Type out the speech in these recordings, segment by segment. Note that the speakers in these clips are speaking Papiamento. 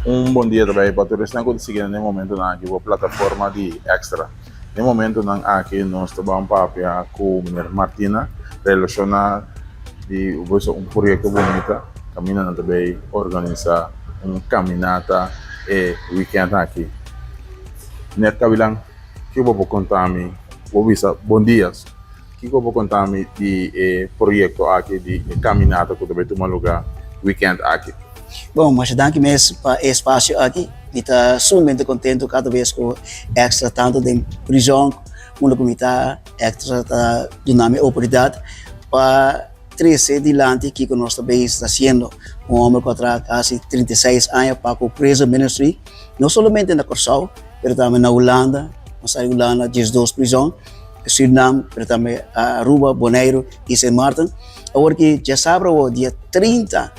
Un bon dia ta bay pa tur esnan cu ta sigui den e momentonan aki bo plataforma di Extra. Den e momentonan aki nos ta ban papia cu meneer Martina relaciona di un proyecto bunita caminda nan ta bay organisa un caminata e weekend aki. Meneer Kabilan, kico bo por conta mi? Bo bisa bon dia. Kiko bo konta mi di e proyekto aki di e kaminata ku ta bai tuma lugá wikènt aki? Bon, masha danki mes pa e espasio aki. Mi ta sumamente kontentu kada bes ku Extra tantu den prizòn unda ku mi ta, Extra ta duna mi oportunidat pa trese dilanti kiko nos ta bezig ta hasiendo. Un hòmber ku a traha kasi 36 aña pa ku Prison Ministry, no solamente na Kòrsou, pero tambe na Hulanda, nos a Hulanda 12 prizòn. Surinam, pero tambe Aruba, Boneiru y Sint Maarten. Awor ki djasabra awor dia 30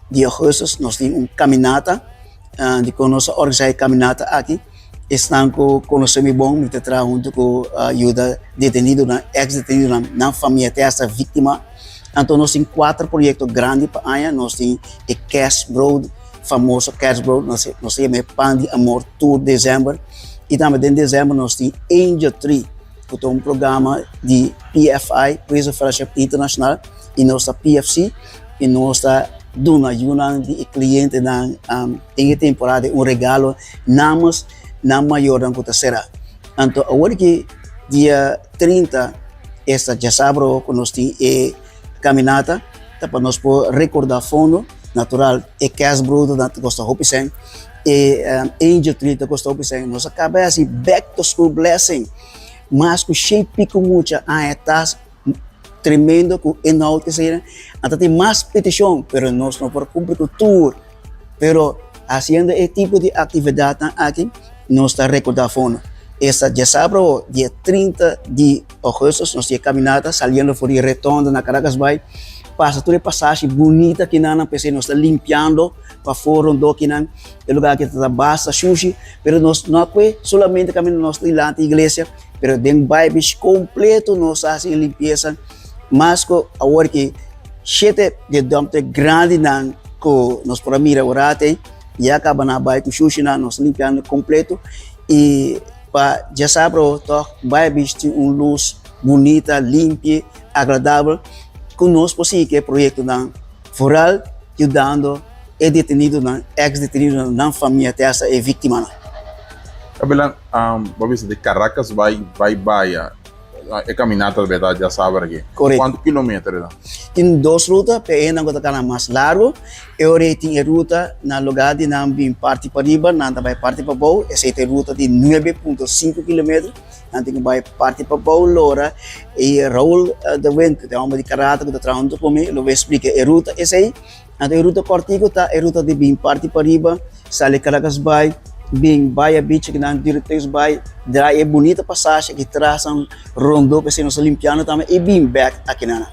di augustus nos tin un caminata di con nos a organisa e caminata aki. Esnan cu conoce mi bon mi ta traha hunto cu yuda detenidonan, ex detenidonan, nan famia te hasta victima. Anto nos tin cuater proyecto grandi pa aña, nos tin e kerstbrood, famoso kerstbrood, nos ta yama e pan di amor tur december. Y tambe den december nos tin Angel Tree, cu ta un programa di PFI, Prison Fellowship International, y nos ta PFC, y nos ta duna yunan di e clientenan den e temporada un regalo namens nan mayornan cu ta cera. Anto awor ki dia 30 esta djasabra cu nos tin e caminata ta pa nos por recorda fondo natural e kerstbrood ta costa hopi cen e angel tree ta costa hopi cen nos a caba haci back to school blessing mas cu shei pico mucha aña tas tremendo cu inhoud esey anto tin mas peticion pero nos no por cumpli cu tur pero haciendo e tipo di actividadnan aki nos ta recorda fondo esta diasabra awo dia 30 di augustus nos tin e caminata saliendo for di rotonda na Caracas bay pasa tur e pasashi bunita kinan p'esey nos ta limpiando pafo rondó kinan e lugar aki ta basta shushi pero nos no a kue solamente caminda nos dilanti iglesia Pero den Bijbel completo nos a haci limpieza mas cu awor ki shete di dumpster grandinan cu nos por a mira orate ya caba nan a bay cu shushinan nos limpiando completo y pa djasabra toch Bijbel tin un luz bunita limpie agradabel cu nos por sigui cu e proyectonan vooral yudando e detenidonan ex detenidonan nan famia te hasta e victimanan. Kabelan, bo bisa di Caracas bai bai Baya, e caminata ta beta djasabra aki. Correcto. Cuanto kilometer e ta? Tin dos ruta, pero e nan cu ta cana mas largo. E ora ei tin e ruta na lugar di nan bin parti pariba, nan ta bai parti pabou. Esei ta e ruta di 9.5 kilometer. Nan tin cu bai parti pabou lora. E Raul de Wind, cu ta e homber di karate cu ta traha hunto cu mi, lo bay splica e ruta esei. Anto e ruta kòrtiku ta e ruta di bin parti pariba, sali Caracas bai, bin Baya Beach kinan directeus bai, draai e bunita pasashi aki trasan rondó p'esei nos ta limpiando tambe i bin bèk akinan.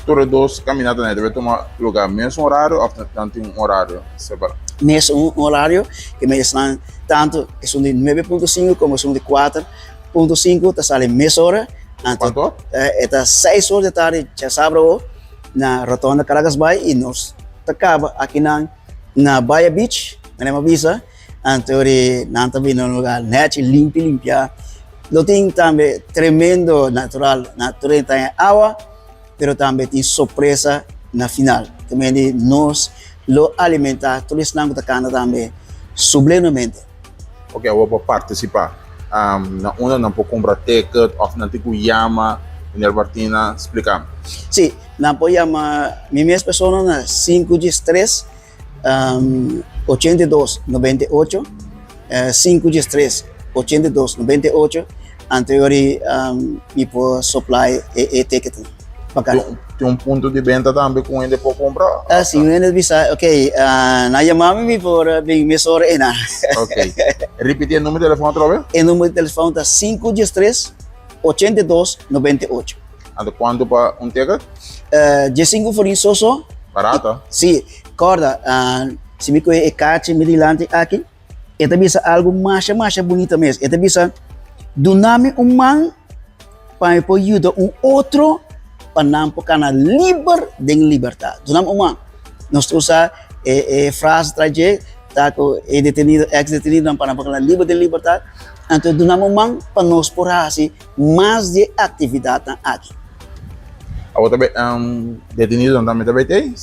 Tur e dos kaminatanan debe tuma lugá mesun orario òf nan tin un orario separá? Mesun orario, ke mes esnan tantu esun di 9.5 komo esun di 4.5 ta sali mesora. Kuantu? E ta seis or di tardi djasabra awo. Na Rotonda Caracas Bay y nos ta caba akinan na Baya Beach, manera mi a bisa, anto di nan ta bini un lugar nechi, limpi, limpia. Lo tin tambe tremendo natural, na tur e ta awa, pero tambe tin sorpresa na final. Tambe di nos lo alimenta tur esnan cu ta canta tambe sublememente. Ok, awor pa participa, na unda nan por cumpra ticket of nan tin cu yama Meneer Martina? Splica mi. Si, nan por yama mi mes persona na sinku djes tres, 82 98, 5 djes 3, 82 98, anto yori mi por supply e ticketnan. Tin un punto di benta tambe ku hende por kumpra? Ah, si un hende bisa, ok, nan yama mi, mi por bin mesora einan. Ok. Ripiti e numero di telefon otra vez? E numero di telefon ta 5 djes 3, 82, 98. Anto kuantu pa un ticket? 15 florin so so. Barato. Si, korda, si mi kohe e kachi mi dilanti aki, e ta bisa algu masha masha bunita mes. E ta bisa, Duna mi un man pa mi por yuda un otro pa nan por kana liber den libertat. Duna mi un man. Nos ta usa e frase tras dje. ta ku e detenido, eks detenidonan pa nan por keda liber den libertat, anto duna un man pa nos por hasi mas di e aktividatnan aki. Awor ta bay detenidonan tambe ta bay tei?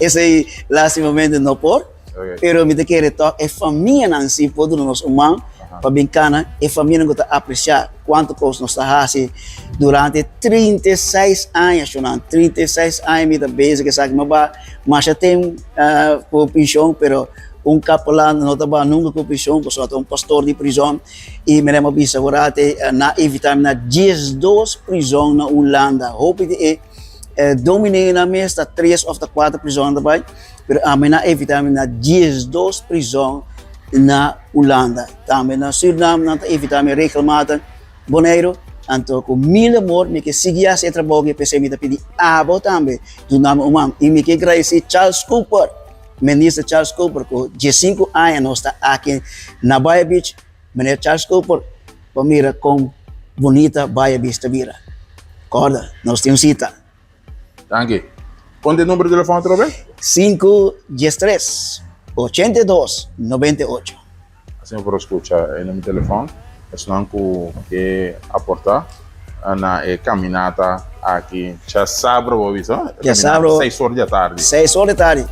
Esei lastimamente no por, pero mi ta kere tòg e famianan si por duna nos un man pa bin kana, e famianan ku ta apresiá kuantu kos nos ta hasi durante 36 aña, shonnan, 36 aña mi ta bezig ku esaki, mi a baha masha tempu ku penshon, pero un kapelan no ta baha nunka ku penshon pasobra ta un pastor di prizòn. I mi a bisa ora te na invita mi na 12 prizon na Hulanda. Hopi di e dominenan mes ta tres of ta kuater prizon ta bai, pero ami na invita mi na 12 prizon na Hulanda. Tambe na Surinam nan ta invita mi regelmatig, Boneiru. Anto ku mil amor mi ke sigui hasi e trabou aki, p'esei mi ta pidi abo tambe duna mi un man. I mi ke gradisi Charles Cooper. Minister Charles Cooper ku diesinku aña nos ta aki na Baya Beach. Meneer Charles Cooper bo mira kon bunita Baya Beach ta bira. Korda, nos tin un sita. Danki. Kon ta e numero di telefòn atrobe? Sinku 13 82 98. Asina por a skucha e numero di telefòn. Esnan ku ke aportá na e kaminata aki djasabra bo a bisa? Djasabra. Seis or di atardi. Seis or di atardi.